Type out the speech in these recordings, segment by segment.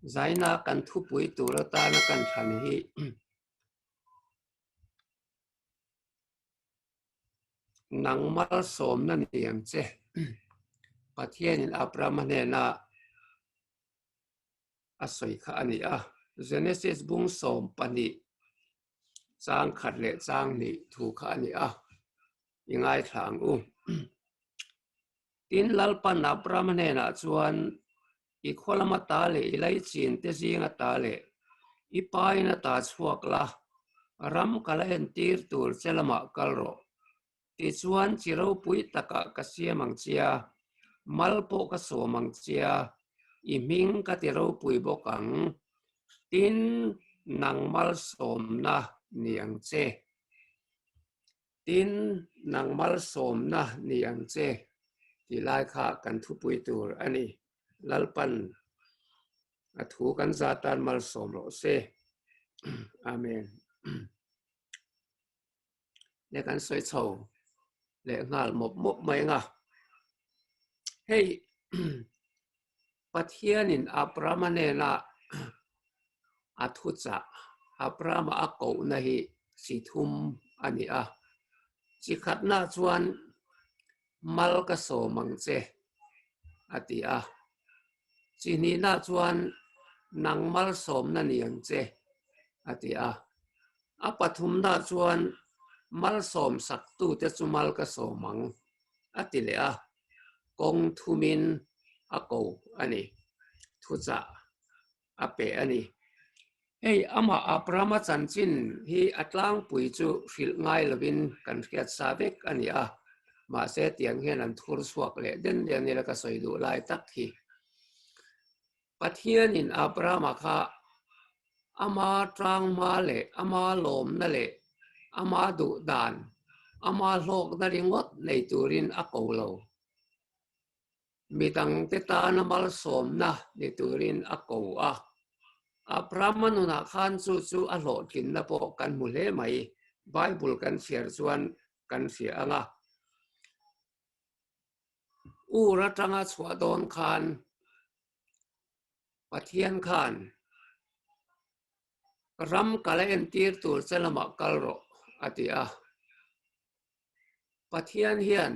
Zaina kan thupui tur atana kan thlan hi Nang malsawmna ni ang che. Pathianin Abrahama hnena a sawi kha a ni a. Genesis bung 12 chang khat leh chang hnih thu kha a ni a, i ngaithla ang u. Tin, Lalpan Abrahama hnenah chuan, I khaw lama ta leh i laichin te zinga ta leh i pain a ta chhuak la, ram ka la entir tur che lamah kal rawh. Tichuan, chi ropui takah ka siam ang chia, mal pawh ka sawm ang chia, i hming ka ti ropui bawk ang. Tin, nang malsawmna ni ang che. Tin, nang malsawmna ni ang che tih lai kha kan thupui tur a ni. Lalpan a thu kan za tan malsawm rawh se. Amen. Le kan sawi chho leh nghal mawp mawp mai ang a. Hei Pathianin Abrahama hnena a thuchah, Abrahama a kohna hi chi thum a ni a. Chi khatna chuan mal ka sawm ang che a ti a. Chi hnihna chuan nang malsawmna ni ang che a ti a. A pathumna chuan malsawm saktute chu mal ka sawm ang a ti leh a. Kawng thumin a ko a ni. Thuchah a pe a ni. Hei amah Abrahama chanchin hi a tlangpui chu hrilh ngai lovin kan hriat sa vek a ni a, mahse tiang hian an thur chhuak leh den den ila ka sawi duh lai tak hi. Pathianin Abrahama kha ama tlangma leh ama lawmna leh ama duh dan, ama hlawkna ringawt nei turin a ko lo. Midangte tana malsawmna ni turin a ko a. Abrahama nunah khan chu chu a hlawhtlinna pawh kan hmu hle mai. Bible kan chhiar chuan kan hria ang a. Ur atanga chhuah dawn khan Pathian khan ram kal a entir tur che lamah kal rawh a ti a. Pathian hian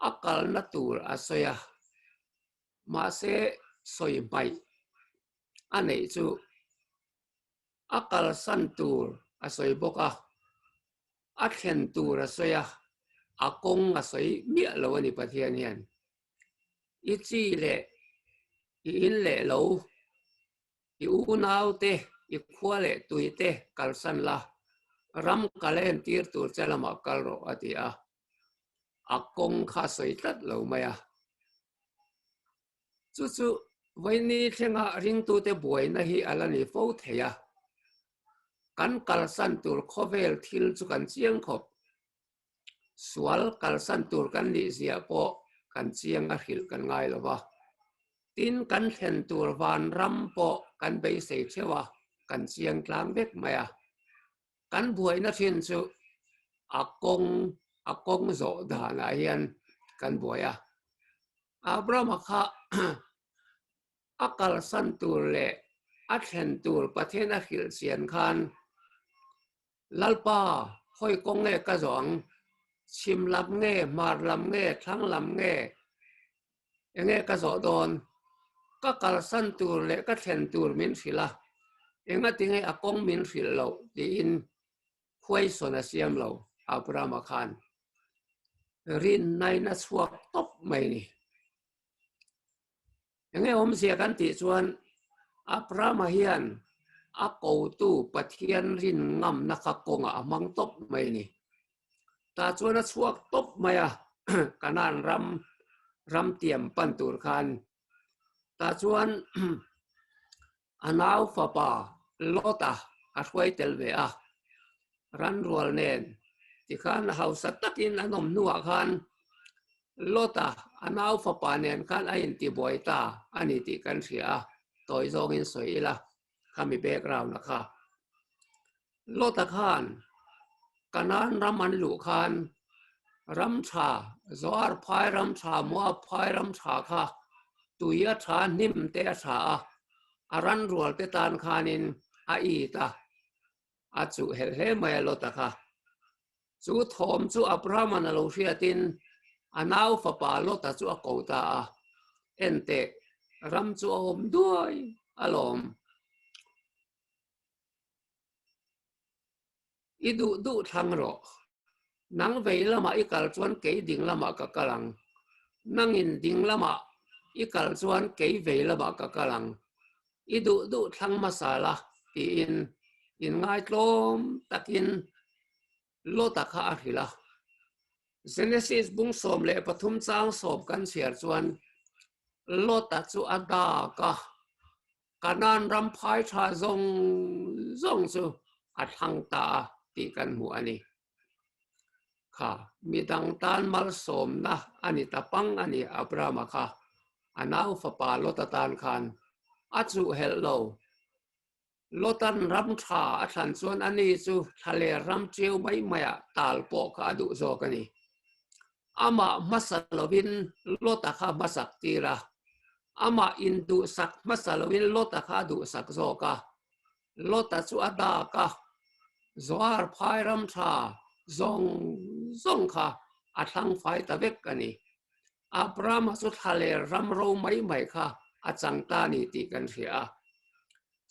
a kalna tur a sawi a, mahse sawi hmaih a neih chu a kalsan tur a sawi bawk a, a thlen tur a sawi a, a kawng a sawi miah lo a ni Pathian hian. I chi leh i in leh lo, i unau te, i khua leh tui te kalsan la, ram kal entir tur che lamah kal rawh a ti a, a kawng kha a sawi tlat lo mai a. Chu chu vawiini thlenga ringtute buaina hi a la ni fo thei a, kan kalsan tur khawvel thil chu kan chiang khawp. Sual kalsan tur kan nih zia pawh kan chiang a hrilh kan ngai lo va. Tin, kan thlen tur vanram pawh kan beisei theuh a, kan chiang tlang vek mai a. Kan buaina thin chu a kawng a kawng zawh danah hian kan buai a. Abrahama kha a kalsan tur leh a thlen tur Pathian a hrilh chian khan Lalpa, hawi kawng nge ka zawh ang? Chhim lam nge, hmar lam nge, thlang lam nge? Enge ka zawh dawn? Ka kalsan tur leh ka thlen tur min hrilh a, engatinge a kawng min hrilh loh? tiin question a siam lo Abrahama khan. Rinnain a chhuak tawp mai ni. Enge awmzia kan tih chuan Abrahama hian a kotu Pathian rin ngamna kha kawngah a hmang tawp mai a ni. Tah chuan a chhuak tawp mai a, Kanaan ram ram tiam pan tur khan. Tah chuan a nau fapa Lota a hruai tel ve a, ranrual nen tikhan hausa takin an awm hnuah khan Lota a nau fapa nen khan a intibuai ta a ni tih kan hria a, tawi zawngin sawi ila khami background-a kha. Lota khan Kanaan ram an luh khan ram tha, Zoar phai ram tha, Moab phai ram tha kha tui a tha, hnim te a tha a. A ran rual te tan khanin a it a, a chuh helh hle mai a Lota kha. Chu thawm chu Abraham-a'n a lo hriatin a nau fapa Lota chu a ko ta a, Enteh, ram chu a awm duai alawm. I duh duh thlang rawh. Nang vei lamah i kal chuan kei ding lamah ka kal ang. Nangin ding lamah i kal chuan kei vei lamah ka kal ang. I duh duh thlang hmasa la tiin inngaitlawm takin Lota kha a hrilh a. Genesis bung 13 chang sawm kan chhiar chuan Lota chu a dak a. Kanaan ram phai tha zawng zawng chu a thlang ta a tih kan hmu a ni. Kha midang tan malsawmna a ni ta pang a ni Abrahama kha a nau fapa Lota tan khan a chuh helh lo. Lotan ram tha a thlan chuan ani chu thlaler ram ṭiau mai maiah tal pawh kha a duh zawk a ni. Amah hmasa lovin Lota kha hmasak tir a, amah induhsak hmasa lovin Lota kha a duhsak zawk a. Lota chu a dak a, Zoar phai ram tha zawng zawng kha a thlang fai ta vek a ni. Abrahama chu thlaler ram ro mai mai kha a chang ta a ni tih kan hria a.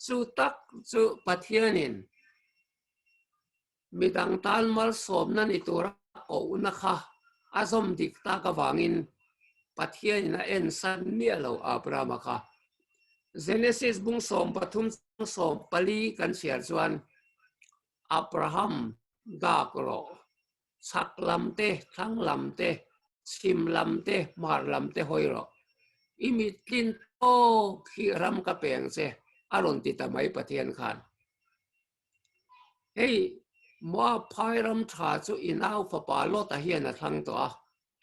Chu tak chu Pathianin Midang tan malsawmna ni tura kohna kha a zawm dik tak avangin Pathianin a ensan miah lo Abrahama kha. Genesis bung 13 chang 14 kan chhiar chuan Abraham dak rawh, chhak lam te, thlang lam te, chhim lam te, hmar lam te hawi rawh. I mittlin tawk hi ram ka peng che a rawn ti ta mai Pathian khan. Hei, Moab phai ram tha chu i nau fapa Lota hian a thlang tawh a,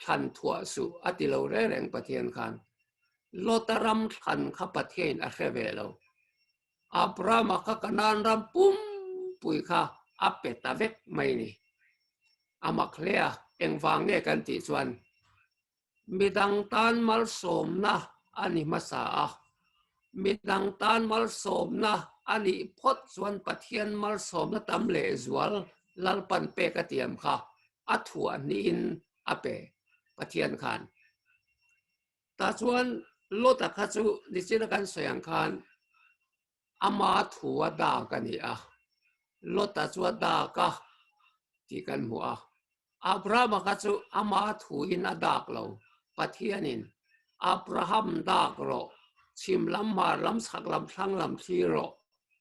thlan thuah suh a ti lo reng reng Pathian khan. Lota ram thlan kha Pathiain a hre ve lo. Abrahama kha Kanaan ram pumpui kha a pe ta vek mai ni. A mak hle a, engvang nge kan tih chuan Midang tan malsawmna a ni hmasa a, midang tan malsawmna a nih phawt chuan Pathian malsawmna tam lehzual Lalpan pek a tiam kha a thuah hnihin a pe Pathian khan. Tah chuan Lota kha chu nichina kan sawi ang khan ama thu a dak a ni a, Lota chu a dak a tih kan hmu a. Abrahama kha chu ama thuin a dak lo, Pathianin, Abraham dak rawh, chhim lam, hmar lam, chhak lam, thlang lam thlir rawh,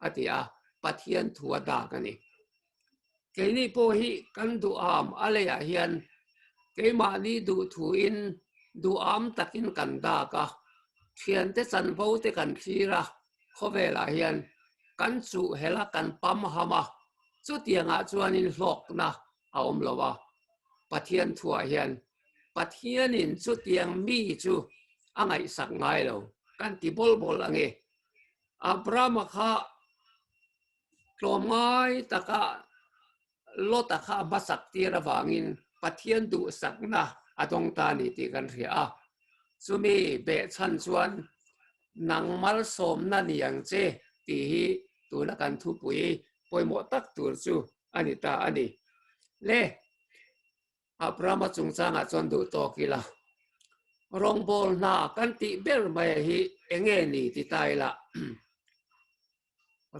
a ti a, Pathian thu a dak a ni. Keini pawh hi kan duham a leiah hian keimahni duh thuin duham takin kan dak a, thiante chanvo te kan thlir a, khawvelah hian kan chuh helh a, kan pam ham a, chutiangah chuanin hlawkna a awm lo a, Pathian thuah hian Pathianin chutiang mi chu a ngaihsak ngai lo kan ti bawl bawl ang e. Abrahama kha tlawmngai taka Lota kha a hmasak tir avangin Pathian duhsakna a dawng ta a ni tih kan hria a. Chumi behchhan chuan nang malsawmna ni ang che tih hi tuna kan thupui pawimawh tak tur chu a ni ta a ni. Le, Abrahama chungchangah chuan duh tawk ila, rawngbâwl hna kan tih ber mai hi eng nge ni ti ta ila,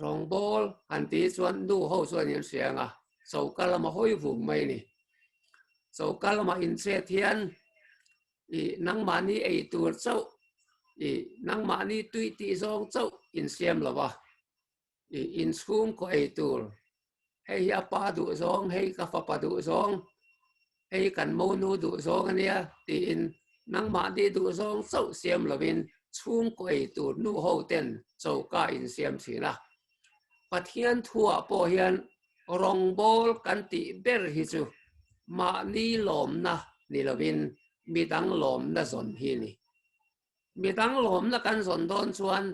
rawngbâwl han tih chuan nu ho chuan in hria ang a, choka lama hawi vung mai a ni. Choka lama inchet hian i nangmahni ei tur chauh, i nangmahni tui tih zawng chauh insiam lo va. I inchhungkaw ei tur, hei hi a pa duh zawng, hei ka fapa duh zawng, hei kan monu duh zawng a nia tiin nangmahni duh zawng chauh siam lovin chhungkaw ei tur nu ho ten choka insiam thin a. Pathian thuah pawh hian rawngbâwl kan tih ber hi chu mahni lawmna ni lovin midang lawmna zawn hi a ni. Midang lawmna kan zawn dawn chuan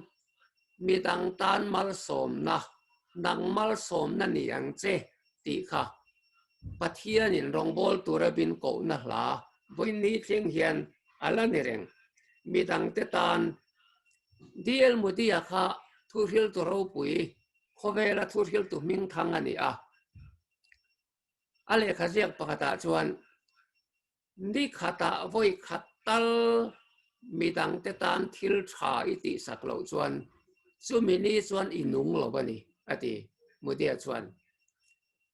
midang tan malsawmna, nang malsawmna ni ang che tih kha Pathianin rawngbâwl tura bin kohna hla vawiin thleng hian a la ni reng. Midangte tan DL Moody-a kha. Thuhriltu ropui, khawvela thuhriltu hmingthang a ni a. A lehkha ziak pakhatah chuan, Ni khatah vawi khat tal midangte tan thil tha i tihsak loh chuan chumi ni chuan i nung lo a ni, a ti. Mudia chuan,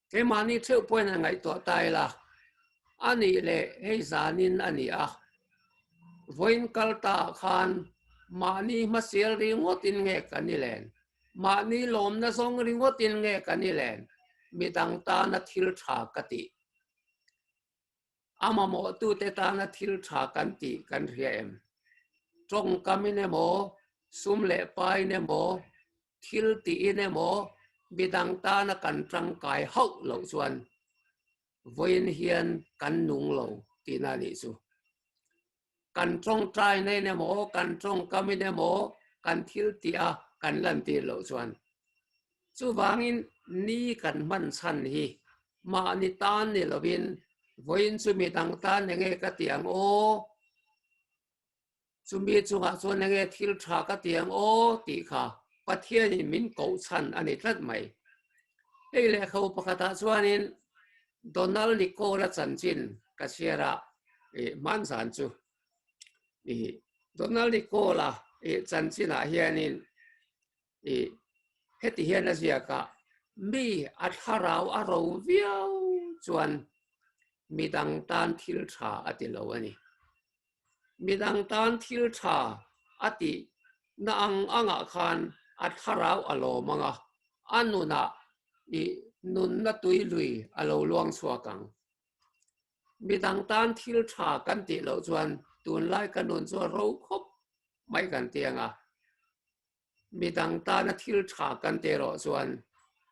Keimahni theuh pawhin a ngaihtuah ta ila, a nih leh hei zanin a ni a, vawiin kal ta ah khan mahni hmasial ringawtin nge kan i len, mahni lawmna zawng ringawtin nge kan i len, midang tana thil tha ka tih. A mamawhtute tana thil tha kan tih kan hria em? Tawngkamin emaw, sum leh pain emaw, thil tiin emaw midang tana kan tangkai hauh loh chuan vawiin hian kan nung lo tihna a nih chu. Kan tawngtainain emaw, kan tawngkamin emaw kan thil tih a kan lantir loh chuan. Chuvangin ni kan hman chhan hi mahni tan ni lovin vawiin chu midang tan enge ka ti ang aw? Chumi chungah chuan enge thil tha ka ti ang aw tih kha Pathianin min koh chhan a ni tlat mai. Hei lehkhabu pakhatah chuanin Donald Nicola chanchin ka chhiar a, ih hmanzan chu ih Donald Nicola ih chanchinah hianin ih heti hian a ziak a, mi a thlarau a ro viau chuan midang tan thil tha a ti lo a ni. Midang tan thil tha a tih na ang angah khan a thlarau a lawm ang a, a nunah ih nunna tui lui a lo luang chhuak ang. Midang tan thil tha kan tih loh chuan tunlai ka nun chu a ro khawp mai kan ti ang a. Midang tana thil tha kan tih erawh chuan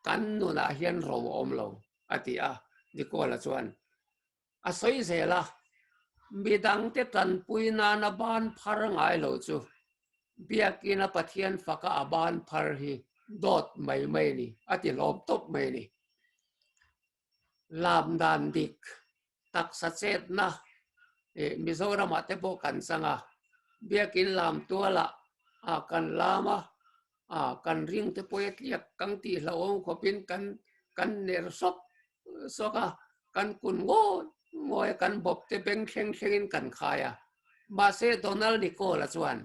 kan nunah hian ro a awm lo, a ti a, Nicola chuan a sawi zel a. Midangte tanpui nana ban phar ngai lo chu Biakina Pathian faka a ban phar hi dawt mai mai a ni, a ti hlawm tawp mai a ni. Lam dan dik taksa chetna ih Mizoramah te pawh kan chang a, biakin lam tualah ah kan lam a, ah kan ring te pawh e tliak kang tih hlauhawm khawpin kan kan ner sawk sawk a, kan kun ngawi ngawi a, kan bawp te beng thleng thlengin kan khai a. Mahse Donald Nicola chuan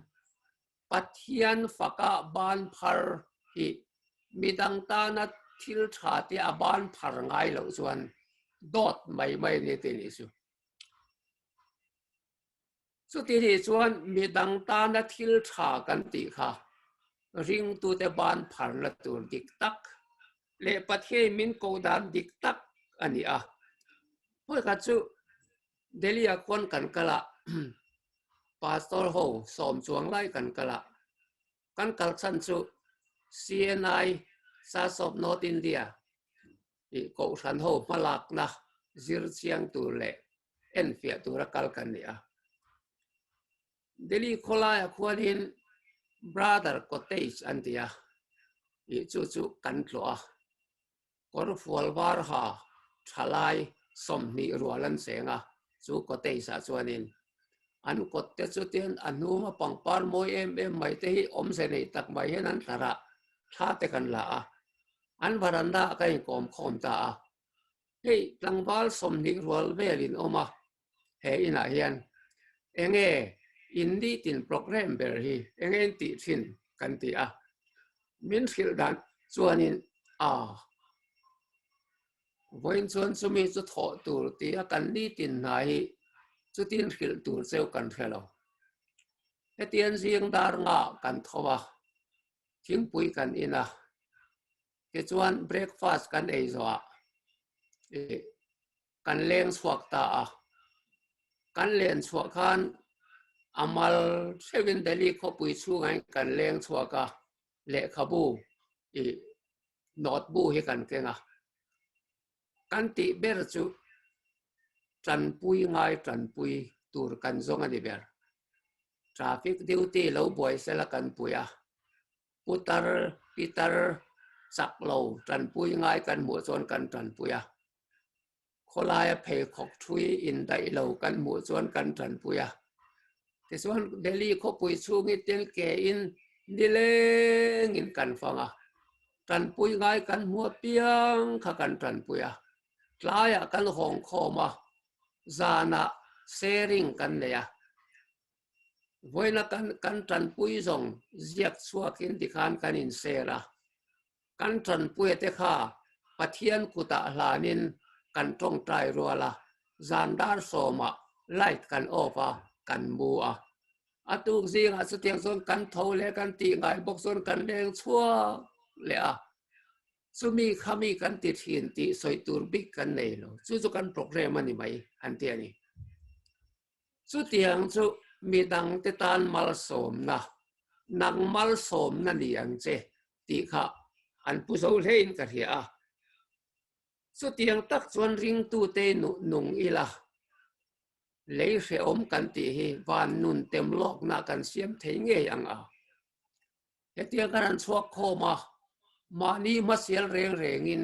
Pathian faka ban phar hi midang tana thil tha te a ban phar ngai loh chuan dawt mai mai a ni tih nih chu. Chuti nih chuan midang tana thil tha kan tih kha ringtute ban pharna tur dik tak leh Pathian min koh dan dik tak a ni a. Vawikhat chu Delhi-ah khuan kan kal a, Pastor ho sawm chuang lai kan kal a, kan kal chhan chu CNI, Church of North India, tih kohhran ho hmalakna zir chiang tur leh enfiah tura kal kan ni a. Delhi khawlaiah khuanin Brother Cottage an ti a, tih chu chu kan tlawh a. Kawr fual var ha thalai 20 rual an cheng a, chu cottage ah chuanin an kawt te chu tian a hnuma pangpar mawi em em mai te hi awmze nei tak mai hian an tlar a, thla te kan la a, an varanda ah ka inkawm khawm ta a, hei tlangval 20 rual velin awm a, he inah hian enge in nitin programme ber hi enge in tih thin kan ti a, min hrilh dan chuanin a vawiin chuan chumi chu thawh tur ti a kan nitin hna hi chutin hrilh tur cheu kan hre lo. Hetiang zing dar nga kan tho a, thingpui kan in a, tichuan breakfast kan ei zawhah ih kan leng chhuak ta a, kan len chhuah khan a mal hreuhin Delhi khawpui chhungah kan leng chhuak a, lehkhabu ih note bu hi kan keng a, kan tih ber chu tanpui ngai tanpui tur kan zawng a ni ber. Traffic duty lo buai sela kan pui a, putar pitar chak lo tanpui ngai kan hmuh chuan kan tanpui a, khawlaia pheikhawk thui indaih lo kan hmuh chuan kan tanpui a. Tichuan Delhi khawpui chhungin tel ke in. Nilengin kan fang a, tanpui ngai kan hmu apiang kha kan tanpui a, tlaiah kan hawng khawm a, zanah sharing kan nei a. Vawiina kan kan tanpui zawng ziak chhuakin tikhan kan in share a, kan tanpuia te kha Pathian kutah hlanin kan tawngtai rual a, zan dar sawmah light kan off a, kan mu a. A tuk zingah chutiang chuan kan tho leh kan tih ngai bawk chuan kan leng chhuak leh a, chumi khami kan ti thin tih sawi tur bik kan nei lo, chu chu kan program a ni mai an ti a ni. Chutiang chu midangte tan malsawmna, nang malsawmna ni ang che tih kha an pu zo hlein ka hria a. Chutiang tak chuan ringtute nung ila, lei hrehawm kan tih hi van nun tem lawkna kan siam thei ngei ang a. Hetiang kan han chhuak khawm a, mahni hmasial reng rengin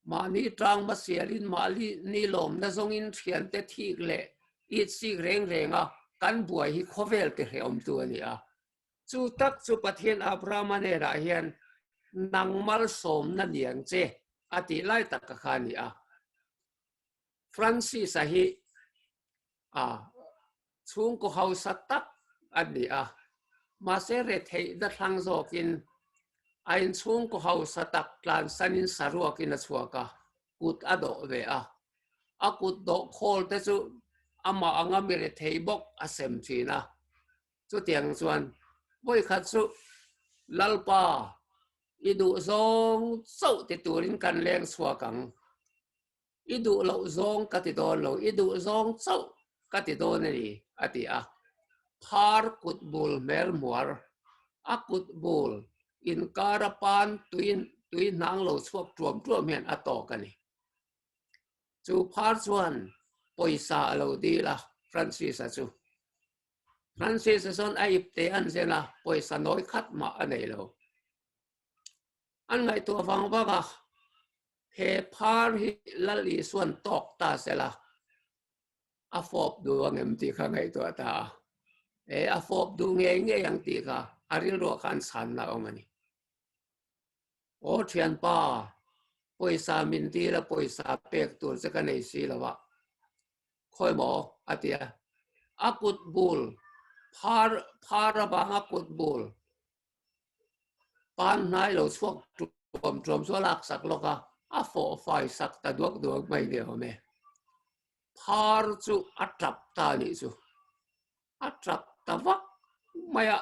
Mahni tang hmasialin mahni lawmna zawngin thiante thik leh it sik reng renga kan buai hi khawvel ti hrehawmtu a ni a. Chu tak chu Pathian Abrahama hnenah hian nang malsawmna niang che a tih lai tak ka kha a ni a. Francis-a hi a chhungkaw hausa tak a ni a, mahse retheihna thlang zawkin a inchhungkaw hausa tak tlansanin saruakin a chhuak a, kut a dawh ve a. A kut dawh khawl te chu amah anga mi rethei bawk a sem thin a. Chutiang chuan vawikhat chu Lalpa i duh zawng chauh ti turin kan leng chhuak ang. I duh loh zawng ka ti dawn lo, i duh zawng chauh ka ti dawn a ni, a ti a. Phar kut bul hmel hmuar, a kut bul inkara pan tui tui hnang lo chhuak tuam tuam hian a tawk a ni. Chu phar chuan pawisa a lo dil a, Francis-a chu. Francis-a chuan a ipte an zen a, pawisa nawi khat mah a nei lo. An ngaihtuah vang vang a, he phar hi Lal Isuan tawk ta sela, a fawp duh ang em tih kha ngaihtuah ta a. E, a fawp duh ngei ngei ang tih kha a rilruah khan chhanna a awm a ni. Aw thianpa, pawisa min dil a pawisa pek tur che ka nei si lo a, khawi maw? a ti a. A kut bul, phar, phar avanga kut bul Pan hnai lo chhuak tuam tuam chu a lak sak lawk a, a fawh fai sak ta duak duak mai ni awm e. Phar chu a tap ta a nih chu. A tap ta vak mai a,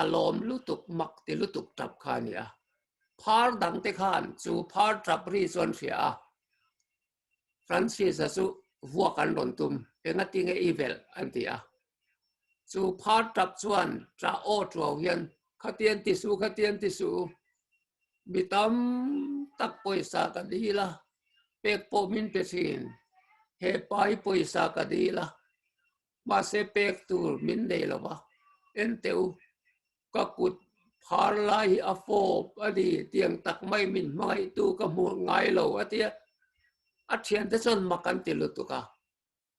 a lawm lutuk mak ti lutuk tap kha a ni a. Phar dang te khan chu phar tap ri chu an hria a, Francis-a chu vuak an rawn tum, engati nge i velh? an ti a. Chu phar tap chuan ṭah aw ṭuau hian, Khatian ti suh, khatian ti suh, mi tam tak pawisa ka dil a, pek pawh min pe ṭhin, he pa hi pawisa ka dil a, mahse pek tur min nei lo va, en teh u, ka kut phar lai hi a fawp a ni tiang tak mai min hmangaihtu ka hmuh ngai lo a ti a, a thiante chuan mak an ti lutuk a.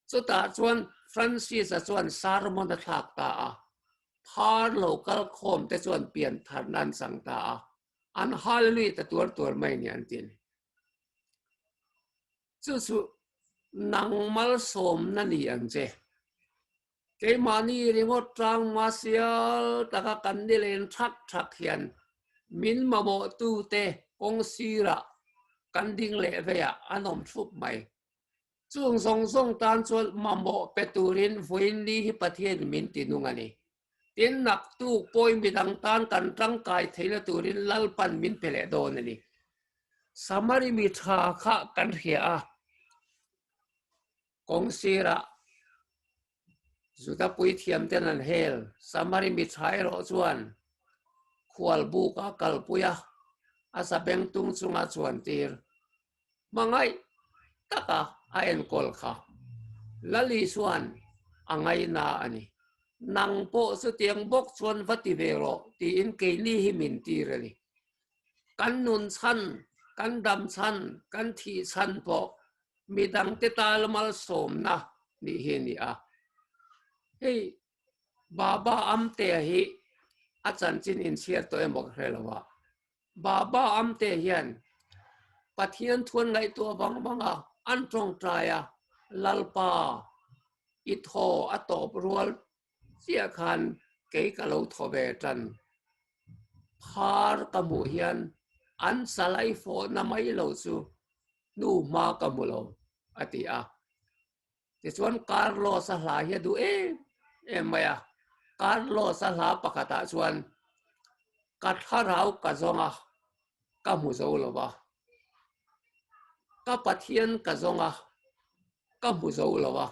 Chutah chuan Francis-a chuan sermon a thlak ta a, phar lo kal khawm te chuan pian tharna an chang ta a, an hallelujah ta tuar tuar mai ni an ti a ni. Chu chu nang malsawmna ni ang che. Keimahni ringawt tang mahsial taka kan ni len thak thak hian min mamawhtute kawng sirah kan ding leh veiah an awm thup mai. Chung zawng zawng tan chuan mamawh pe turin vawiinni hi Pathian min ti nung a ni. Tin, naktuk pawi midang tan kan tangkai theihna turin Lalpan min pe leh dawn a ni. Samari mi tha kha kan hria a. Kawng sirah Juda puithiamten an hel. Samari mi tha erawh chuan khual buk a kalpui a, a sabengtung chunga chuan tir hmangaih taka a enkawl kha Lali chuan a ngaina a ni. Nang pawh chutiang bawk chuan va ti ve rawh tiin keini hi min tir a ni. Kan nun chhan, kan dam chhan, kan thih chhan pawh midangte tal malsawmna nih hi a ni a. Hei Baba Amtea hi A chanchin inchhiar tawh emaw ka hre lo a. Baba Amte hian Pathian thuan ngaihtuah vang vang a, an tawngtai a, Lalpa, i thaw a tawp rual chiah khan kei ka lo thaw ve tan. Phar ka hmuh hian an salai fawhna mai lo chu hnu hma ka hmu lo, a ti a. Tichuan Carlos-a hla hi a duh em em mai a, Carlos-a hla pakhatah chuan ka thlarau ka zawng a, ka hmu zo lo va, ka Pathian ka zawng a, ka hmu zo lo va,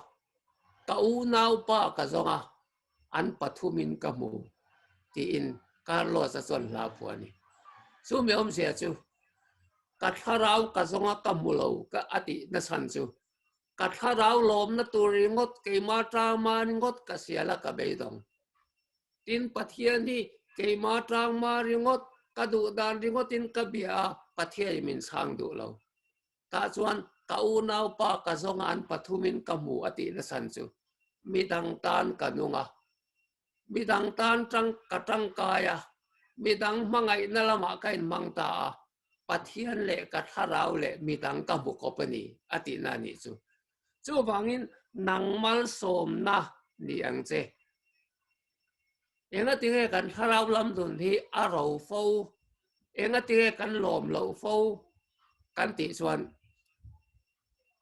ka unaupa ka zawng a, an pathumin ka hmu tiin Carlos-a chuan hla phuah a ni. Chumi awmzia chu ka thlarau ka zawng a, ka hmu lo ka a tih nachhan chu Ka thlarau lawmna tur ringawt keimah tangma ringawt ka sial a ka beidawng. Tin, Pathian hi keimah tangma ringawt ka duh dan ringawtin ka bia a, Pathianin min chhang duh lo. Tah chuan ka unaupa ka zawnga an pathumin ka hmu a tih nachhan chu midang tan ka nung a, midang tan tang ka tangkai a, midang hmangaihna lamah ka inhmang ta a, Pathian leh ka thlarau leh midang ka hmu kawp a ni, a tihna a nih chu. Chuvangin nang malsawmna ni ang che. Engatinge kan thlarau lam nun hi a ro fo, engatinge kan lawm loh fo kan tih chuan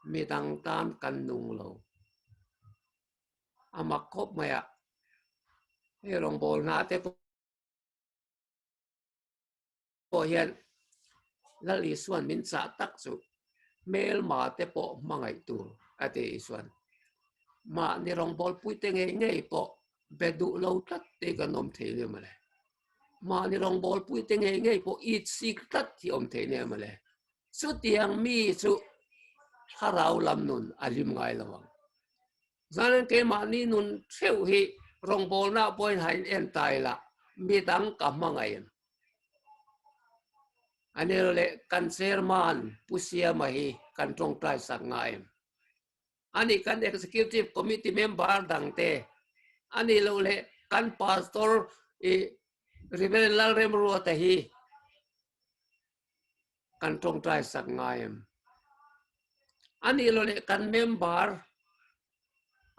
midang tan kan nung lo. A mak khawp mai a, hei rawngbawlna te pawh hian Lal Isuan min chah tak chu hmelma te pawh hmangaih tur a ti Isuan. Mahni rawngbawlpui te ngei ngei pawh be duh lo tlat te kan awm thei nia mawle. Mahni rawngbawlpui te ngei ngei pawh it sik tlat hi awm thei nia mawle. Chutiang mi chu thlarau lam nun a hlim ngai lo ang. Zanin keimahni nun theuh hi rawngbawlna pawhin hain en ta ila midang ka hmangaih em? A nilo leh kan chairman Pu Siama hi kan tawngtai sak nga em? Ani kan executive committee member dangte a nih loh leh kan pastor i Reverend Lalremruata hi kan tawngtai sak ngai em? A nih loh leh kan member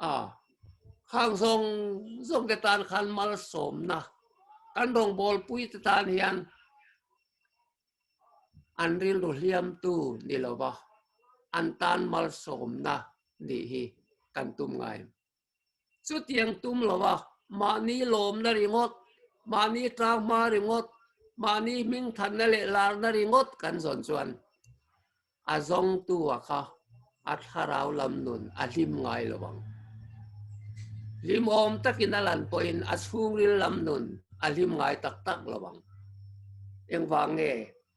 a khang zawng zawng te tan khan malsawmna kan rawngbawlpui te tan hian an rilru hliamtu ni lova an tan malsawmna nih hi kan tum ngai. Chutiang tum lova mahni lawmna ringawt, mahni tlanghma ringawt, mahni hmingthanna leh larna ringawt kan zawn chuan a zawngtu a kha a thlarau lam nun a hlim ngai lo ang. Hlimawm takin a lan pawhin a chhungril lam nun a hlim ngai tak tak lo ang. Engvang nge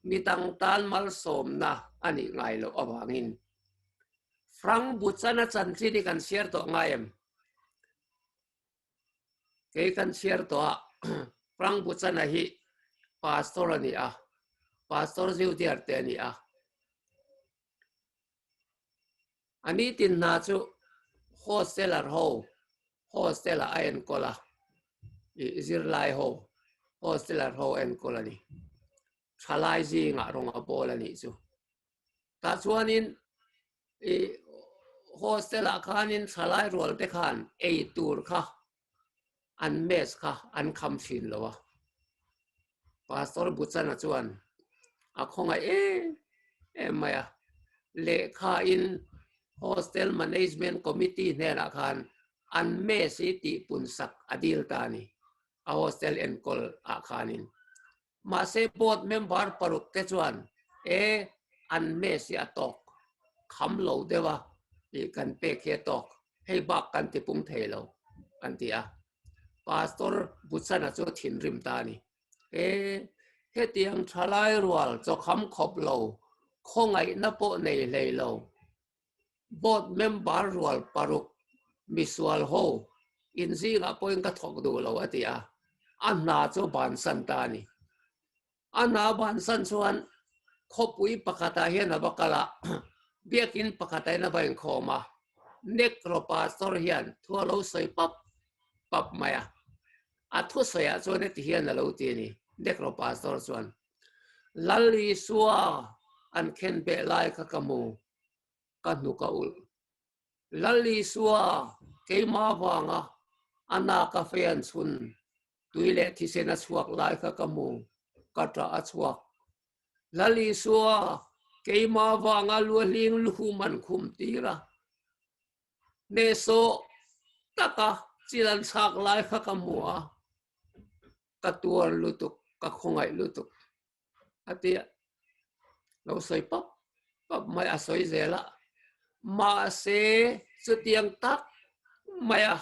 midang tan malsawmna a nih ngai loh avangin Frank Buchana chanchin hi kan chhiar tawh ngai em? Kei kan chhiar tawh a, Frank Buchana hi pastor a ni a, pastor Zewdiar te a ni a. A nitin hna chu hosteler ho, hostel ah a enkawl a, i zirlai ho, hosteler ho a enkawl a ni. Thalai zingah rawng a bawl a nih chu. Tah chuanin i hostel ah khanin thalai rual te khan ei tur kha an mess kha an kham thin lo a. Pastor Buchana chuan a khawngaih em em mai a, lehkha in hostel management committee hnenah khan an mess hi tihpun sak a dil ta a ni, a hostel enkawl ah khanin. Mahse board member paruk te chuan e an mess hi a tawk kham lo deuh a tih kan pek hi a tawk, hei bak kan ti pung thei lo an ti a. Pastor Buchana chu a thinrim ta a ni. E hetiang thalai rual chawkham khawp lo, khawngaihna pawh nei hlei lo, Board member rual paruk misual ho inzingah pawhin ka thawk duh lo a ti a, a hna chu bansan ta a ni. A hna bansan chuan khawpui pakhatah hian a va kal a, biakin pakhatah hian a va inkhawm a, Negro pastor hian thu a lo sawi pap pap mai a. A thusawiah chuan heti hian a lo ti a ni, Negro Pastor chuan, Lal Isua an khen beh lai kha ka hmu, ka hnuk a ulh. Lal Isua keimah vanga a nak a fei an chhun, tui leh thisen a chhuak lai kha ka hmu, ka ṭah a chhuak. Lal Isua keimah vanga luahling luhum an khum tir a, hnehsawh taka chil an chhak lai kha ka hmu a, ka tuar lutuk, ka khawngaih lutuk a ti a, lo sawi pap pap mai a sawi zel a, mahse chutiang tak mai a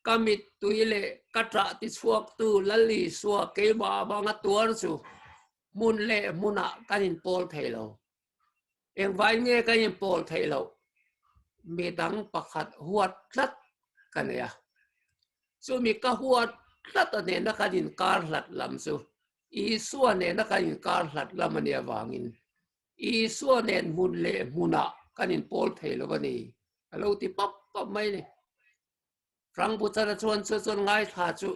ka mittui leh ka ṭah tichhuaktu Lal Isua keimah avanga tuar chu hmun leh hmunah kan inpawl thei lo. Engvai nge kan inpawl theih loh? Midang pakhat huat tlat ka nei a. Chumi ka huat tlat a nena kan inkar hlat lam chu Isua nena kan inkar hlat lam a nih avangin Isua nen hmun leh hmunah kan inpawl thei lo a ni, a lo ti pap pap mai a ni. Rangbuchana chuan chu chuan ngaithla chu,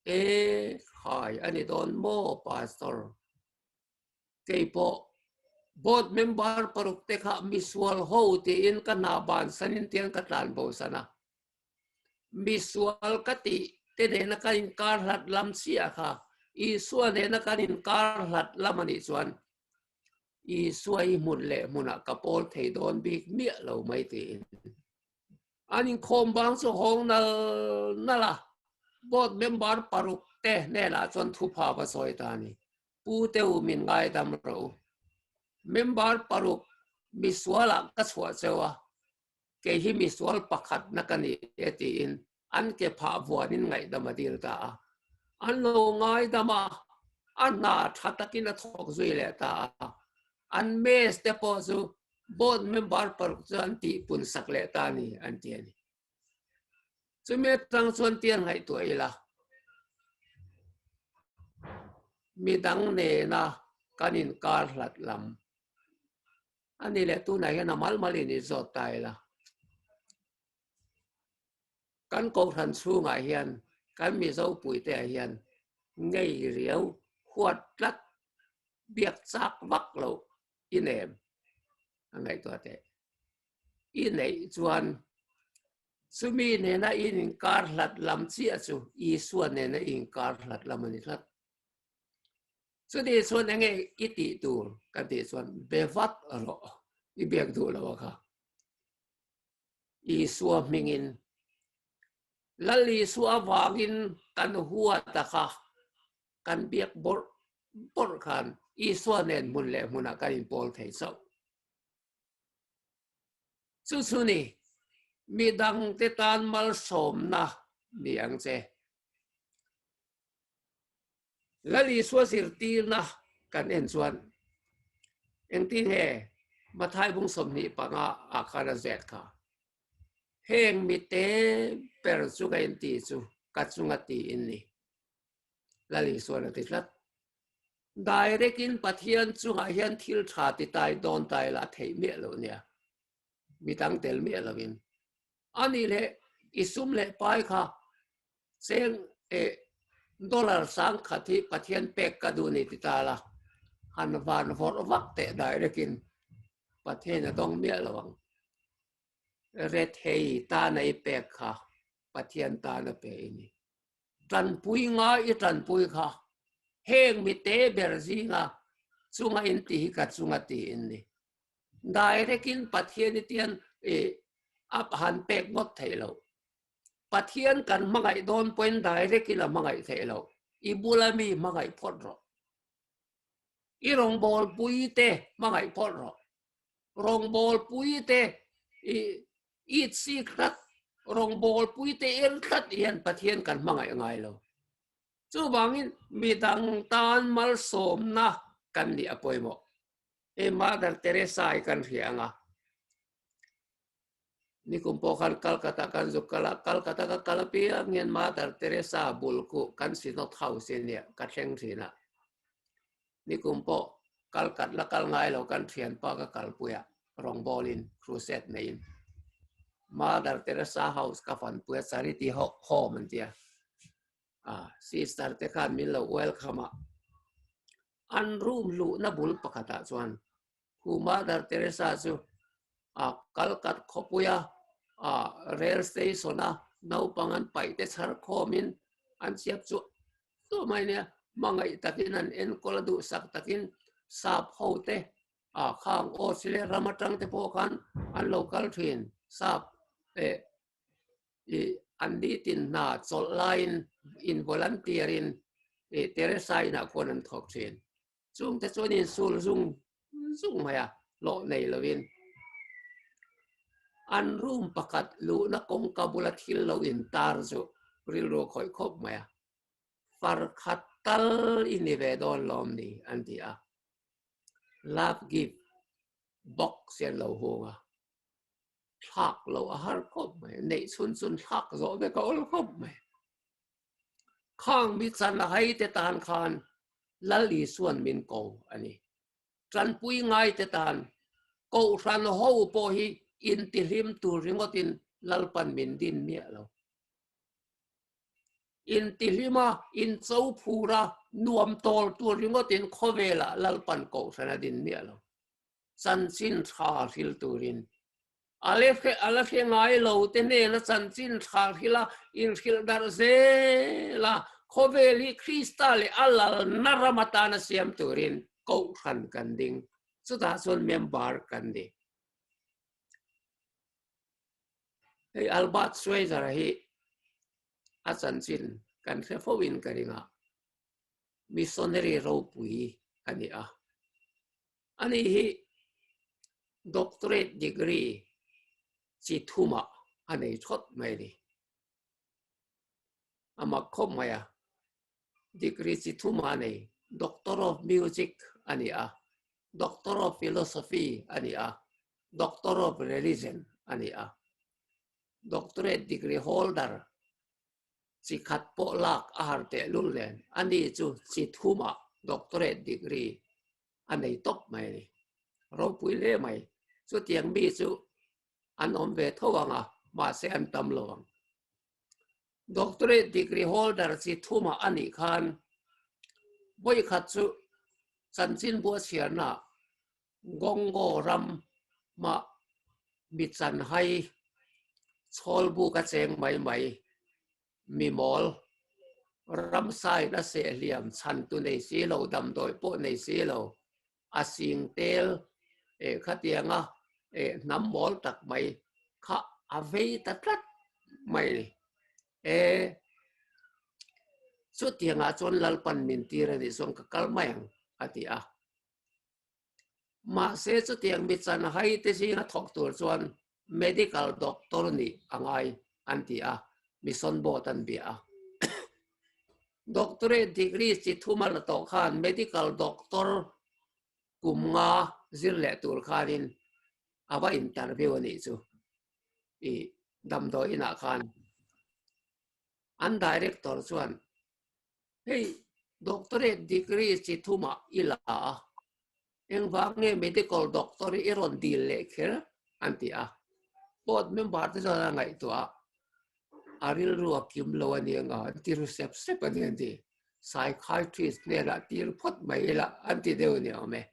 E khai a ni dawn maw Pastor? Keipawh board member paruk te kha misual ho tiin ka hna bansanin tiang ka tlan bosan a. Misual ka tih te nena kan inkar hlat lam chiah kha Isua nena kan inkar hlat lam a nih chuan Isua hi hmun leh hmunah ka pawl thei dawn bik miah lo mai tiin an inkhawm bang chu hawng nal nal a. Board member paruk te hnenah chuan thupha va sawi ta a ni. Pu te u min ngaidam rawh u. Member paruk misualah ka chhuah cheu a, kei hi misual pakhatna ka ni e tiin an ke phah vuanin ngaihdam a dil ta a. An lo ngaidam a, a hna tha takin a thawk zui leh ta a. An mess te pawh chu board member paruk chu an tihpun sak leh ta a ni an ti a ni. Chumi atang chuan tiang ngaihtuah ila, midang nena kan inkar hlat lam a ni leh tunah hian a mal malin i zawt ta ila. Kan kohhran chhungah hian kan Mizo puiteah hian ngei riau huat tlat biak chak vak loh i nem a ngaihtuah teh. I neih chuan chumi nena in inkar hlat lam chiah chu Isua nena i inkar hlat lam a ni tlat. Chutih chuan enge i tih tur kan tih chuan be vat rawh i biak duh lo a kha. Isua hmingin Lal Isua avangin kan huat a kha kan biak bawrh bawrh khan Isua nen hmun leh hmunah kan inpawl thei chauh. Chu chu ni, midangte tan malsawmna ni ang che. Lal Isua zirtirna kan en chuan engtin nge Mathai bung 25 ah khan a zet kha? Heng mite ber chu ka inti chu ka chunga ti in ni. Lal Isuan a ti tlat. Direct in Pathian chungah hian thil tha ti tai dawn tai la theih miah lo nia. Mi dang tel miah lovin. Ani leh i sum leh pai kha cheng e dollar sang khat hi Pathian pek ka duh ni ti ta la. Han van vawrh vak teh direct in Pathian a dawng miah lo ang. Rethei tana i pek kha Pathian tana pe i ni. Tanpui ngai i tanpui kha heng mi te ber zinga chunga in ti hi ka chunga ti in ni. Direct in Pathian i tian i a han pek ngawt theih loh. Pathian kan hmangaih dawn pawhin direct in a hmangaih theih loh. I bula mi hmangaih phawt rawh. I rawngbawlpui te hmangaih phawt rawh. Rawngbawlpui te i it sik tlat, rawngbawlpui te er tlat hian Pathian kan hmangaih ngai lo. Chuvangin midang tan malsawmna kan nih a pawimawh. Hei Mother Teresa hi kan hria ang a. Nikum pawh khan Calcutta kan zuk kal a, Calcutta ka kal apiang hian Mother Teresa bul khu kan Synod House hi nia ka thleng thin a. Nikum pawh Calcut la kal ngai lo kan thianpa ka kalpui a, rawngbawlin crusade neiin Mother Teresa House ka fanpui a, Charity Home an ti a. A sister te khan min lo welcome a. An room luhna bul pakhatah chuan Pu Mother Teresa chu a Kalkat khawpuia a rail station a naupang an paih te chhar khawmin an chiap chu chu mai nia hmangaih takin an enkawl a duhsak takin sap ho te a khang Australia ram atang te pawh khan an lo kal thin sap eh i an nitin hna chawlh laiin in volunteer in i Teresa inah khuan an thawk thin. Chungte chuan insul zung zung mai a, hlawh nei lovin. An room pakhat luhna kawngka bula thil lo intar chu rilru a khawih khawp mai a, Far khat tal i ni ve dawn lawm ni an ti a, love gift box hi an lo hung a, thlak loh a har khawp mai, neih chhun chhun thlak zawh vek a awl khawp mai. Khang mi chan a hai te tan khan Lal Isuan min ko a ni. Tanpui ngai te tan Kohhran ho pawh hi intihlim tur ringawtin Lalpan min din miah lo. Intihlima incho phura nuam tawl tur ringawtin khawvelah Lalpan Kohhran a din miah lo. Chanchin tha hril turin A le a la hre ngai lo te hnena chanchin tha hril a, inhrilh darh zel a, khawvel hi Krista leh a lalna ram atana siam turin Kohhran kan ding. Chutah chuan member kan ni. Hei Albert Schweitzer hi a chanchin kan hre fo in ka ring a, missionary ropui a ni a. Ani hi doctorate degree chi thumah a nei thawt mai a ni. A mak khawp mai a, degree chi thumah a nei, Doctor of Music a ni a, Doctor of Philosophy a ni a, Doctor of Religion a ni a. Doctorate degree holder chi khat pawh lak a har tehlul nen, ani chu chi thumah doctorate degree a nei tawp mai a ni. Ropui hle mai. Chutiang mi chu an awm ve tho ang a, mahse an tam lo ang. Doctorate degree holder chi thumah a nih khan vawikhat chu chanchinbu a chhiarnaah Gongo ram mah mi chanhai chhawlbuk a cheng mai mai, mi mawl, ramsain a sehliam chhan tu nei si lo, damdawi pawh nei si lo, a sing tel eh khatianga eh hnam mawl tak mai kha a vei ta tlat mai ni. E chutiangah chuan Lalpan min tir a nih chuan ka kal mai ang a ti a. Mahse chutiang mi chanhai te zinga thawk tur chuan medical doctor nih a ngai an ti a, mission board an bia a. Doctorate degree chi thum a la tawh khan medical doctor kum nga zir leh tur khanin a va interview a nih chu i damdawi inah khan. An director chuan Hei doctorate degree chi thumah i la a, engvang nge medical doctor hi i rawn dil leh kher? an ti a. Board member te chuan a ngaihtuah a, a rilru a kim lo a ni anga an ti ru sep sep a ni an ti. Psychiatrist hnenah tir phawt mai ila an ti deuh a ni awm e,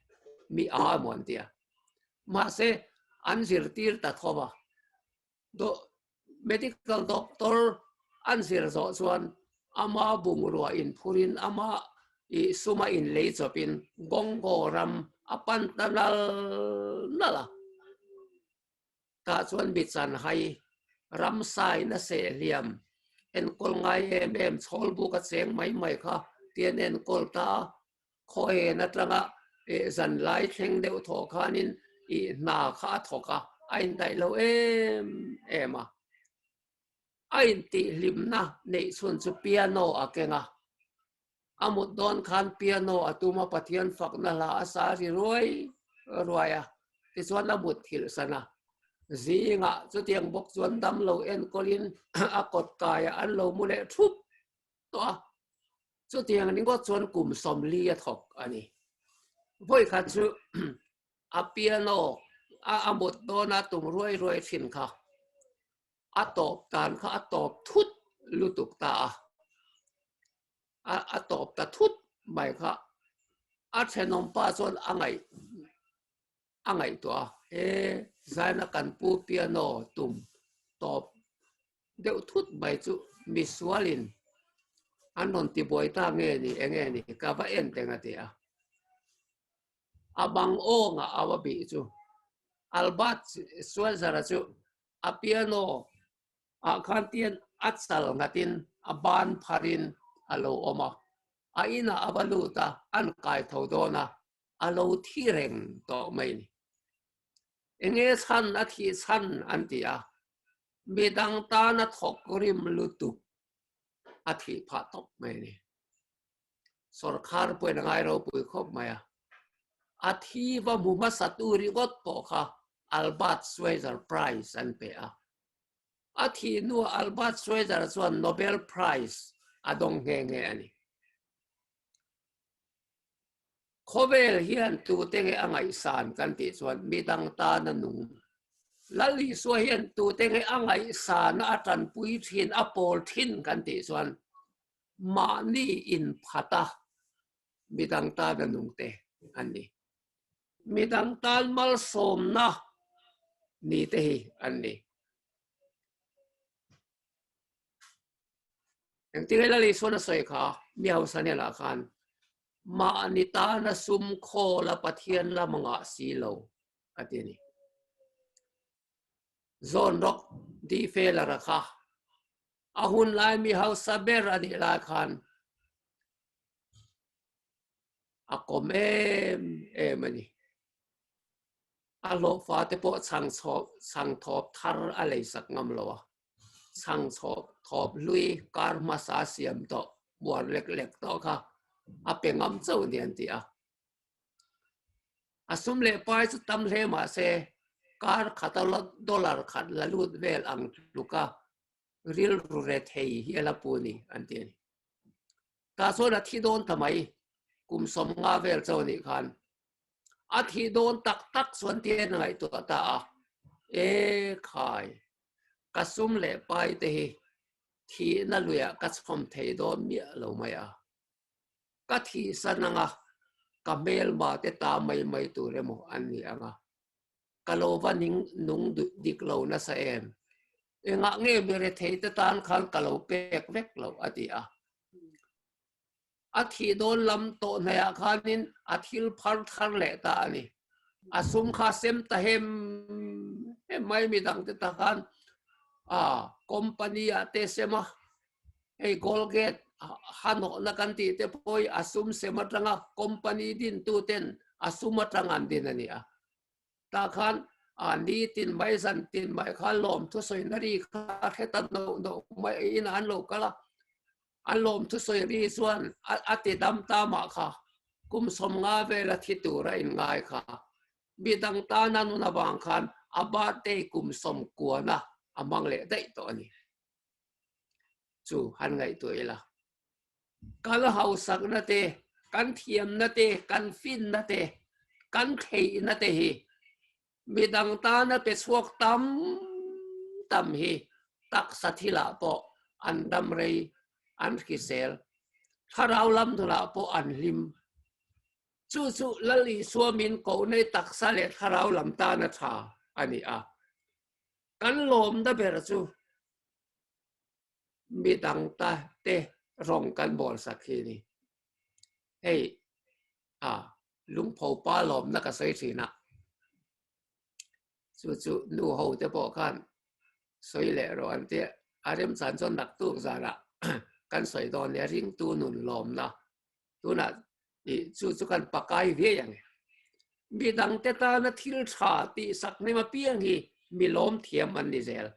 mi a emaw an ti a. Mahse an zirtir ta tho va, Medical doctor an zir zawh chuan ama bungrua inphurin ama ih suma inlei chawpin Gongo ram a pan ta nal nal a. Tah chuan mi chanhai ramsain a seh hliam enkawl ngai em em chhawlbuk a cheng mai mai kha tian enkawl ta a. Khaw en atanga ih zan lai thleng deuh thawh khanin ih hna kha a thawk a, a indaih lo em em a. A intihhlimna neih chhun chu piano a keng a, a mut dawn khan piano a tum a, Pathian fakna hla a sa ri ruai ruai a, tichuan a mut thilh san a. Zingah chutiang bawk chuan damlo enkawlin a kawt kaiah an lo mu leh thup tawh a. Chutiang ringawt chuan kum 40 a thawk a ni. Vawikhat chu a piano a a mut dawna tum ruai ruai thin kha a tawp dan kha a tawp thut lutuk ta a. A a tawp ta thut mai kha a thenawm pa chuan a ngaih a ngaihtuah a, he zaina kan pu piano tum tawp deuh thut mai chu misualin an rawn ti buai ta nge ni enge ni ka va en teng a ti a. A bang awngah a va bih chu Albert Schweitzer-a chu a piano ah khan tian a chal nghatin a ban pharin a lo awm a, a inah a va lut a, an kai tho dawn a, a lo thi reng tawh mai ni. Enge chhan a thih chhan an ti a, midang tana thawk rim lutuk a thih phah tawp mai ni. Sorkar pawhin a ngai ropui khawp mai a, a thi va hmu hmasa tu ringawt pawh kha Albert Schweitzer Prize an pe a. A thih hnuah Albert Schweitzer chuan Nobel Prize a dawng nghe nghe a ni. Khawvel hian tute nge a ngaihsan kan tih chuan midang tana nung. Lal Isua hian tute nge a ngaihsana a tanpui thin, a pawl thin kan tih chuan mahni inphata midang tana nungte an ni. Midang tan malsawmna ni te hi an ni. Engtin nge Lal Isuan a sawi kha mi hausa hnenah khan mahni tana sum khawl a Pathian lam a ngah si lo a ti a ni. Zawn rawk di feler a kha a hun lai mi hausa ber a nih lai khan a kawm em em a ni. A hlawhfa te pawh chhang chhawp chhang thawp thar a lei sak ngam lo a, chhang chhawp thawp hlui kar hmasa siam tawh muar lek lek tawh kha a pe ngam chauh ni an ti a. A sum leh pai chu tam hle mah se kar khata dollar khat la lut vel ang tluka rilru rethei hi a la pu ni an ti a ni. Tah chuan a thi dawn ta mai, kum 50 vel chauh anih khan. A thih dawn tak tak chuan tian a ngaihtuah ta a, E khai, ka sum leh pai te hi thihna luiah ka chhawm thei dawn miah lo mai a. Ka thihsan anga ka hmelma te ta mai mai tur emaw an ni ang a. Ka lo va ning nung dik lo nasa em? Engah nge mi rethei te tan khan ka lo pek vek lo a ti a. A thih dawn lam tawh hnaiah khanin a thil phar thar leh ta a ni. A sum kha sem ta hem hem mai midang te ta khan a company ah te sem a, hei Colgate hanawhna kan tih te pawh hi a sum sem atanga company dintu ten a sum atang an din a ni a. Tah khan a nitin mai zan tin mai khan lawmthu sawina ri kha hre ta noh noh mai in an lo kal a, an lawmthu sawi ri chuan a ti dam ta mah kha kum 50 vel a thi tur a inngai kha midang tana nun avang khan a birthday kum 90 na a hmang leh daih tawh a ni. Chu han ngaihtuah ila. Kal hausakna te, kan thiamna te, kan finna te, kan theihna te hi midang tana pe chhuak tam tam hi taksa thilah pawh an dam rei, an hrisel, thlarau lam nunah pawh an hlim. Chu chu Lal Isua min kohnei taksa leh thlarau lam tana tha a ni a. Kan lawmna ber chu Mi dang ta te rawng kan bawl sak hi ni. Hei a lungpho pa lawmna ka sawi thin a, chu chu nu ho te pawh khan sawi leh rawh an tia, a remchan chuan naktuk zanah kan sawi dawn nia ringtu nun lawmna tunah i chu chu kan pakai viai ang e. Mi dang te tana thil tha tih sak hnem apiang hi mi lawm thiam an ni zel.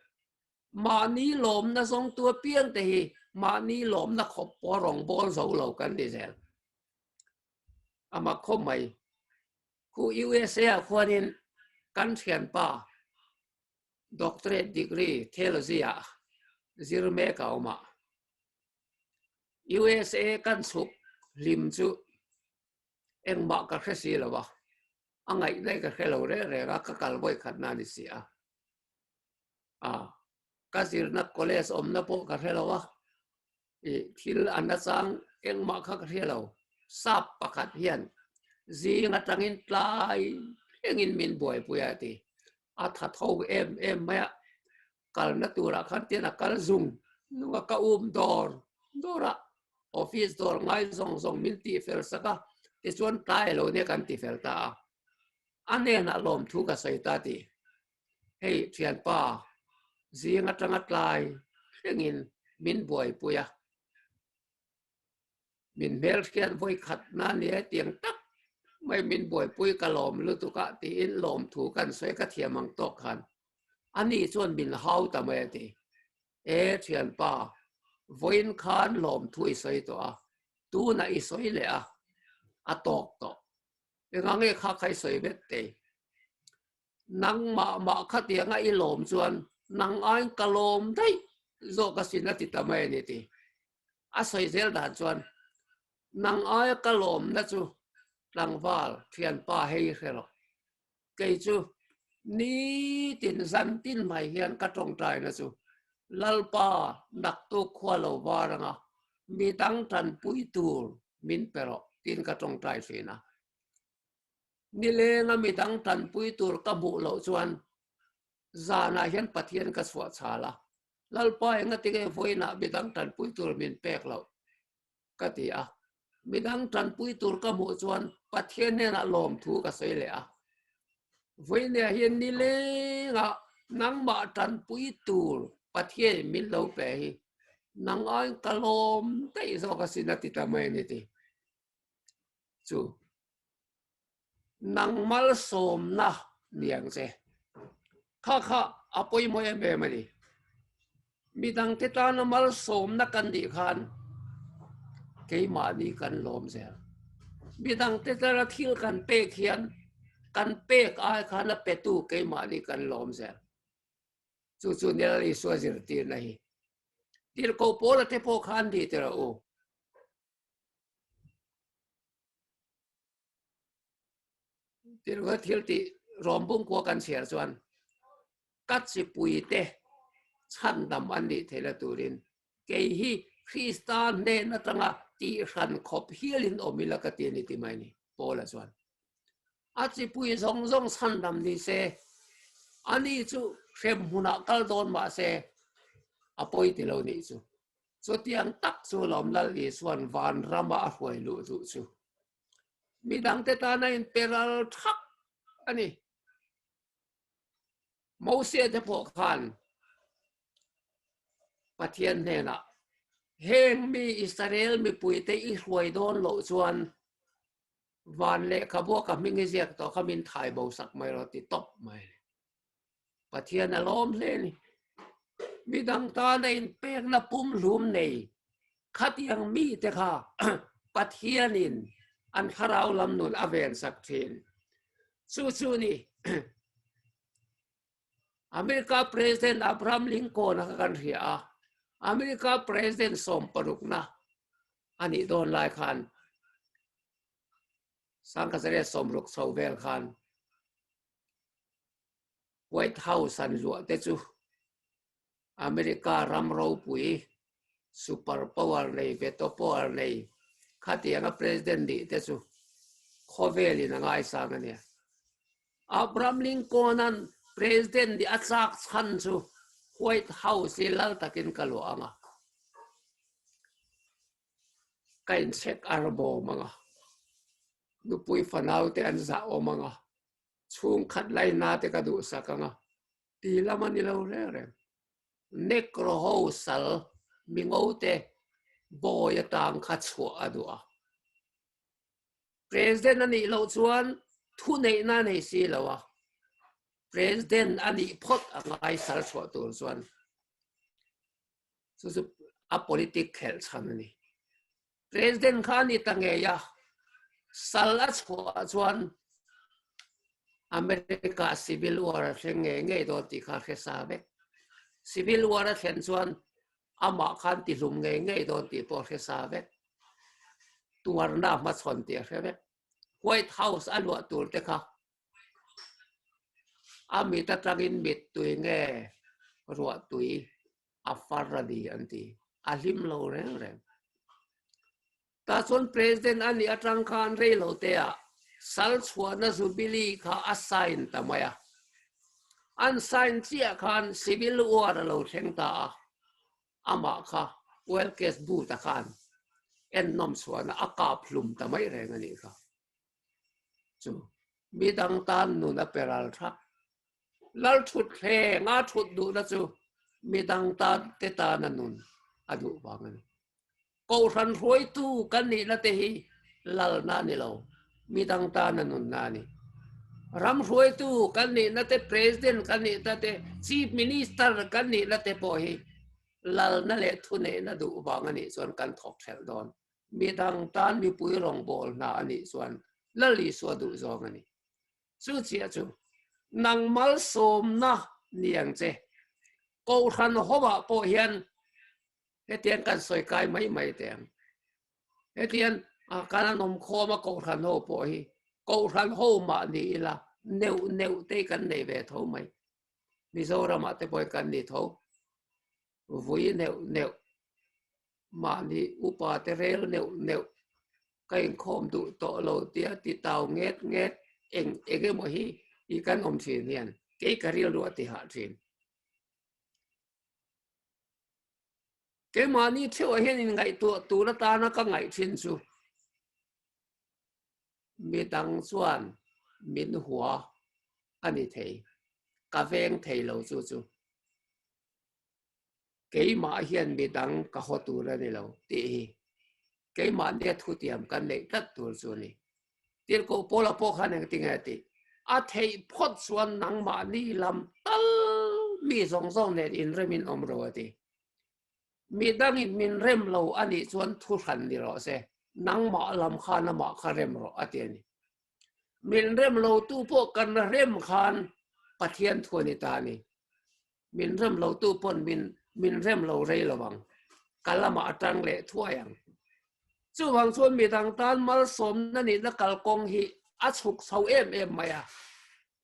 Mahni lawmna zawngtu apiang te hi mahni lawmna khawp pawh rawngbâwl zo lo kan ni zel. A mak khawp mai. Khu USA ah khuanin kan thianpa doctorate degree theology ah zir mek a awm a. USA kan chhuk hlim chu engmah ka hre si lo a, a ngaihna hi ka hre lo reng reng a, ka kal vawi khatna a ni si a. A, ka zirna college awmna pawh ka hre lo a, i thil a nachang Engmah kha ka hria lo. Sap pakhat hian zing atangin tlai thlengin min buaipui a ti. A tha tho em em mai a, kalna turah khan tian a kal zung zung a, ka um dawr dawr a, office dawr ngai zawng zawng min tihfel sak a, tichuan tlai lo nia kan tifel ta a. A hnenah lawmthu ka sawi ta ti. Hei thianpa, zing atanga tlai thlengin min buaipui a. Min hmelhriat vawi khat na nia tiang tak mai min buaipui ka lawm lutuk a tiin lawmthu kan sawi ka thiam ang tawk khan ani chuan min hau ta mai a ti. E thianpa, vawiin khan lawmthu i sawi tawh a, tunah i sawi leh a, a tawk tawh. Engah nge kha kha i sawi vek tei? Nangmah mah khatianga i lawm chuan nang aiin ka lawm daih zawk asin a ti ta mai a ni ti. A sawi zel dan chuan nang aia ka lawmna chu tlangval thianpa hei hre rawh. Kei chu nitin zantin mai hian ka tawngtaina chu Lalpa naktuk khua lo var anga midang tanpui tur min pe rawh tiin ka tawngtai thin a. Nilenga midang tanpui tur ka hmuh loh chuan zanah hian Pathian ka chhuah chhal a, Lalpa engatinge vawiinah midang tanpui tur min pek loh? ka ti a. Midang tanpui tur ka hmuh chuan Pathian hnenah lawmthu ka sawi leh a. Vawiinah hian nilenga nangmah tanpui tur Pathianin min lo pe hi nang aiin ka lawm daih zawk asin a ti ta mai a ni ti. Chu nang malsawmna ni ang che. Kha kha a pawimawh em em a ni. Midangte tana malsawmna kan nih khan keimahni kan lawm zel. Midangte tana thil kan pek hian kan pek ai khan a petu keimahni kan lawm zel. Chu chu Nel Isua zirtirna hi. Tirhkoh Paula te pawh khan ni tira u. Tirhkoh thil tih rawmbung kua kan chhiar chuan ka chipuite chhandam an nih theihna turin kei hi Krista hnen atanga tihhran khawp hialin awm ila ka ti a ni ti mai a ni Paula chuan. A chipui zawng zawng chhandam ni se ani chu hrem hmunah kal dawn mah se a pawi ti lo nih chu. Chutiang tak chu lawm Lal Isua'n van rama a hruai luh duh chu midangte tana inpe ral thak a ni. Mosia te pawh khan Pathian hnenah, Heng mi Israel mipuite i hruai dawn loh chuan van lehkhabua ka hming i ziak tawh kha min thai bo sak mai rawh ti tawp mai a ni. Pathian a lawm hle a ni. Midang tana inpekna pumhlum nei khatiang mite kha Pathianin an thlarau lam nun a vensak thin. Chu chu ni America President Abraham Lincoln a kha kan hria a, America President sawmparukna a nih dawn lai khan Sangkhazaria sawmruk chho vel khan White House an luah te chu America ram ropui super power nei veto power nei khatianga president nih te chu khawvelin a ngaisang a nia. Abraham Lincoln-a'n president nih a chak chhan chu White House hi lal takin ka luah ang a, ka inchhek ar bawm ang a, nupui fanau te an zah awm ang a, chhungkhat laina te ka duhsak ang a, ti lam a ni lo reng reng. Negro ho sal mingo te bawi atang kha chhuah a duh a. President a nih loh chuan thuneihna a nei si lo a, President a nih phawt a ngai sal chhuah tur chuan. Chu chu a politic khelh chhan a ni. President kha a ni ta ngei a, sal a chhuah chuan America civil war a thleng ngei ngei dawn tih kha a hre sa vek. Civil war a thlen chuan amah khan tihlum ngei ngei dawn tih pawh a hre sa vek. Tuarna a hmachhawn tih a hre vek. White House a luah tur te kha a mit atangin mittui nge ruahtui a far a ni an ti. A hlim lo reng reng. Tah chuan President a nih atang khan rei lo te ah sal chhuahna Jubilee kha a sign ta mai a. An sign chiah khan Civil War a lo thleng ta a, amah kha Welkes Booth-a khan ennawm chhuahna a kap hlum ta mai reng a nih kha. Chu midang tan nun a pe ral thak. Lal thut thleng a thut duhna chu midang tan te tana nun a duh vang a ni. Kohhran hruaitu kan nihna te hi lalna a ni lo, midang tana nunna a ni. Ram hruaitu kan nihna te, President kan nihna te, Chief Minister kan nihna te pawh hi lalna leh thuneihna duh vang a nih chuan kan thawk ṭhelh dawn. Midang tan mipui rawngbâwl hna a nih chuan Lal Isua duh zawng a ni. Chu chiah chu nang malsawmna ni ang che. Kohhran hovah pawh hian hetiang kan sawi kai mai mai teh ang. Hetiang kan an awm khawm a kohhran ho pawh hi kohhran ho mah ni ila neuh neuh te kan nei ve tho mai. Mizoramah te pawh hi kan ni tho. Vui neuh neuh mahni upa te rel neuh neuh ka inkhawm duh tawh lo tia ti tau nget nget eng eng emaw hi i kan awm thin hian kei ka rilru a ti hah thin. Keimahni theuhah hian inngaihtuah tur atana ka ngaih thin chu midang chuan min hua a ni thei, ka veng thei lo chu chu. Keimah hian midang ka haw tur a ni lo tih hi keimahnia thutiam kan neih tlat tur chu a ni. Tirhkoh Paula pawh khan engtinge a tih? A theih phawt chuan nangmahni lam tal mi zawng zawng nen inremin awm ro a ti. Midangin min rem lo a nih chuan thu hran ni rawh se, nangmah lam khan amah kha rem rawh a ti a ni. Min rem lo tu pawh kan rem khan Pathian thu a ni ta a ni. Min rem lo tu pawn min min rem lo rei lo ang. Ka lamah a tang leh thuai ang. Chuvang chuan midang tan malsawmna nihna kalkawng hi a chhuk chho em em mai a.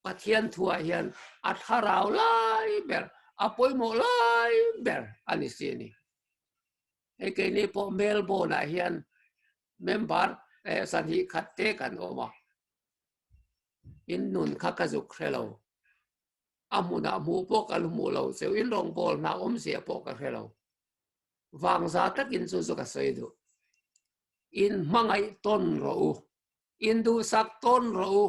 Pathian thuah hian a thlarau lai ber, a pawimawh lai ber a ni si a ni. Hei keini pawh Melbourne-ah hian member sahnih khat te kan awm a. In nun kha ka zuk hre lo. A hmunah hmuh pawh ka hmuh lo cheu in rawngbâwl hna awmzia pawh ka hre lo. Vangza takin chu chu ka sawi duh. In hmangaih tawn rawh u, in duhsak tawn rawh u.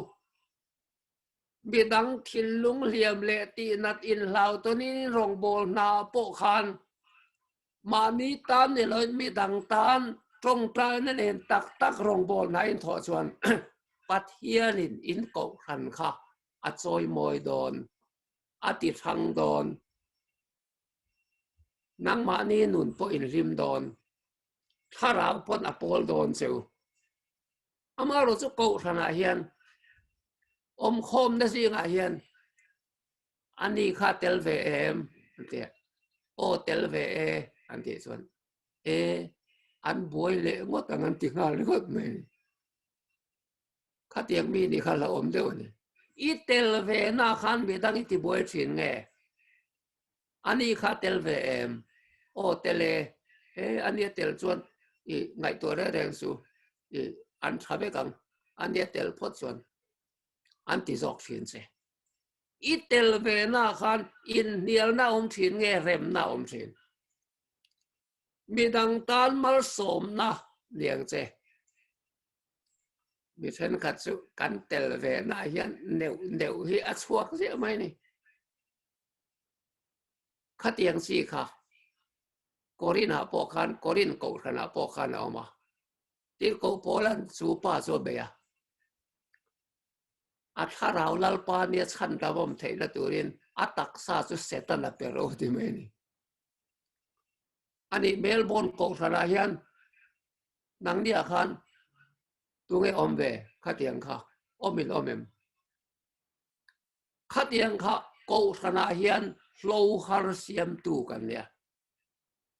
Midang thinlung hliam leh tihnat inhlau tawnin in rawngbâwl hna pawh khan mahni tan ni loin midang tan tawngtaina nen tak tak rawngbâwl hna in thawh chuan Pathianin in kohhran kha a chawimawi dawn, a ti hrang dawn. Nangmahni nun pawh in hlim dawn, thlarau pawn a pawl dawn che u. Amaherawh chu kohhranah hian awmkhawmna zingah hian a ni kha tel ve em an ti a, aw tel ve e an tih chuan e an buai leh ngawt ang an ti nghal ringawt mai. Khatiang mi nih kha hlauhawm deuh a ni. I tel ve na khan midang i tibuai thin nge? A ni kha tel ve em? Aw tel e, he a nia tel chuan i ngaihtuah reng reng chu i an tha vek ang, a nia tel phawt chuan an ti zawk thin che. I tel ve na khan inhnialna a awm thin nge remna a awm thin? Midang tan malsawmna ni ang che. Mi thenkhat chu kan tel ve na hian neuh neuh hi a chhuak ziah mai ni. Khatiang chi kha Korin-ah pawh khan Korin kohhranah pawh khan a awm a. Tirhkoh Paula'n chu pa chu a bei a. A thlarau Lalpa nia chhan hlauhawm theihna turin a taksa chu Setana pe ro ti mai a ni. Ani Melbourne kohhranah hian Nangniah khan tunge awm ve khatiang kha awm in awm em? Khatiang kha kohhranah hian hlo har siamtu kan nia.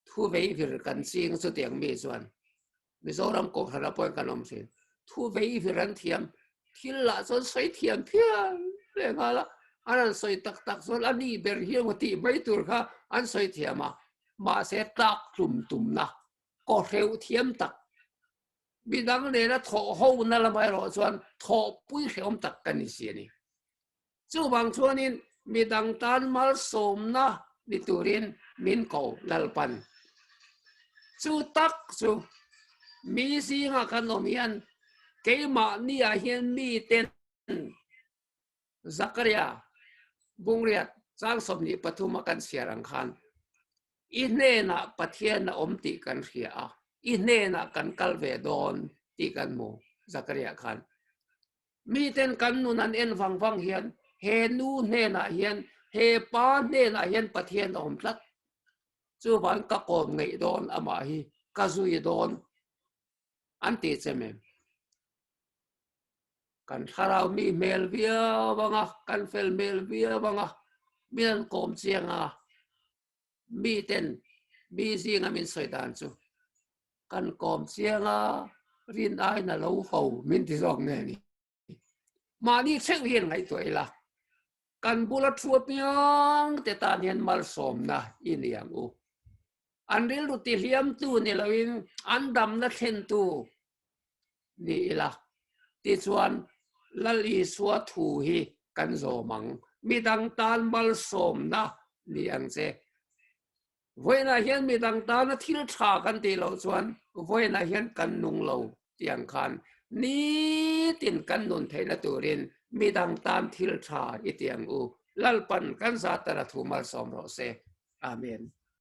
Thu veivir kan ching chutiang mi chuan Mizoram kohhranah pawhin kan awm thin. Thu veivir an thiam thil lah chuan sawi thiam phian leh nghal a, an han sawi tak tak chuan a ni ber hi emaw tih mai tur kha an sawi thiam a, mahse tlak tlum tumna Kawhreuh thiam tak. Midang nena thawh hona lamah erawh chuan thawhpui hrehawm tak kan ni si a ni. Chuvang chuanin midang tan malsawmna ni turin min ko Lalpan. Chu tak chu mi zingah kan awm hian keimahniah hian miten Zakaria Bungriat chang 23 a kan chhiar ang khan i hnenah Pathian a awm tih kan hria a, i hnenah kan kal ve dawn tih kan hmu Zakaria khan. Miten kan nun an en vang vang hian he nu hnenah hian he pa hnenah hian Pathian a awm tlat. Chuvang ka kawm ngeih dawn amah hi ka zui dawn an ti che mem. Kan thlarau mi hmel viau anga, kan fel hmel viau anga, min an kawm chiang a, miten mi zinga min sawi dan chu kan kawm chiang a, rin aiin a lo ho min ti zawk nge ni. Mahni theuh hian ngaihtuah ila, kan bula thu apiang te tan hian malsawmna i ni ang u. An rilru tihliamtu ni loin an damna thlentu ni ila, tichuan Lal Isua thu hi kan zawm ang. Midang tan malsawmna ni ang che. Vawiinah hian midang tana thil tha kan tih loh chuan vawiinah hian kan nung lo tih ang khan nitin kan nun theihna turin midang tan thil tha i ti ang u. Lalpan kan zatara thu malsawm rawh se. Amen.